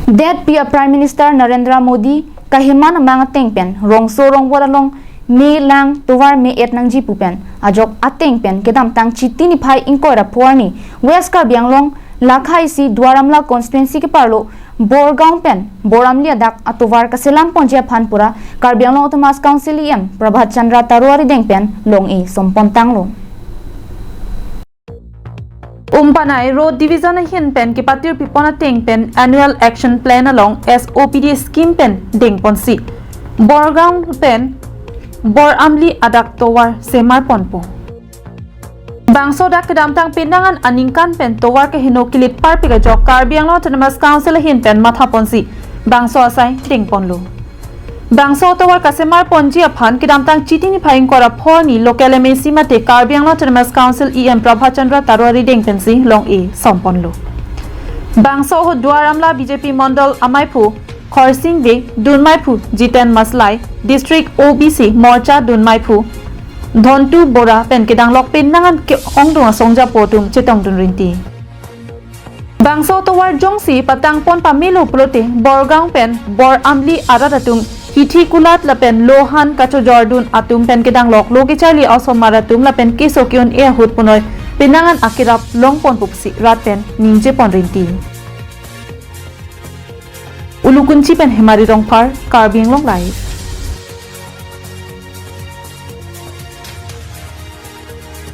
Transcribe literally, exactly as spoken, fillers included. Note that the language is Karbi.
Detpi a Prime Minister Narendra Modi kaheman amang ateng pen rongso rongvot along me lang tovar me-et nangji pu pen ajok ateng pen kedamtang Chiti niphai ingkoi ra pho arni West Karbi Anglong lakha isi Duar Amla constituency keparlo Borgaon pen Bor Amli adak atovar kaselam ponji aphan pura Karbi Anglong Autonomous Council E M Prabhat Chandra Taro arideng pen long-e sompon tanglo. Umpanai Road Division ahin pen kepatir pipon ateng pen Annual Action Plan along S O P D scheme pen dengponsi Borgaon pen Bor Amli adak tovar semar ponpo. Bangso dak kedamtang penang an aningkan pen tovar keheno kilit parpik ajok Karbi Anglong Autonomous Council ahin pen mathaponsi bangso asai dengponlo. Bangso tovar kasemar ponji aphan kedamtang Chiti niphai ingkoi ra pho arni local M A C mate Karbi Anglong Autonomous Council E M Prabhat Chandra Taro arideng pensi long-e somponlo. Bangso ahut Duar Amla B J P Mondol amaiphu Khorsing Bey, dunmaiphu Jiten Maslai, District O B C Morcha dunmaiphu Dhontu Bora pen kedanglok penang an ke-ongdung asong japo atum chetongdun rinti. Bangso tovar jongsi patangpon pamelo pulote Borgaon pen Bor Amli arat atum hithi kulat lapen lohan kachojordun atum pen kedanglok lo kecharli osomar atum lapen keso ke-un-e ahut punoi penang an akerap longponpo pusi rat pen ningjepon rinti. Ulukunchi pen Hemari Rongphar, Karbi Anglong Live.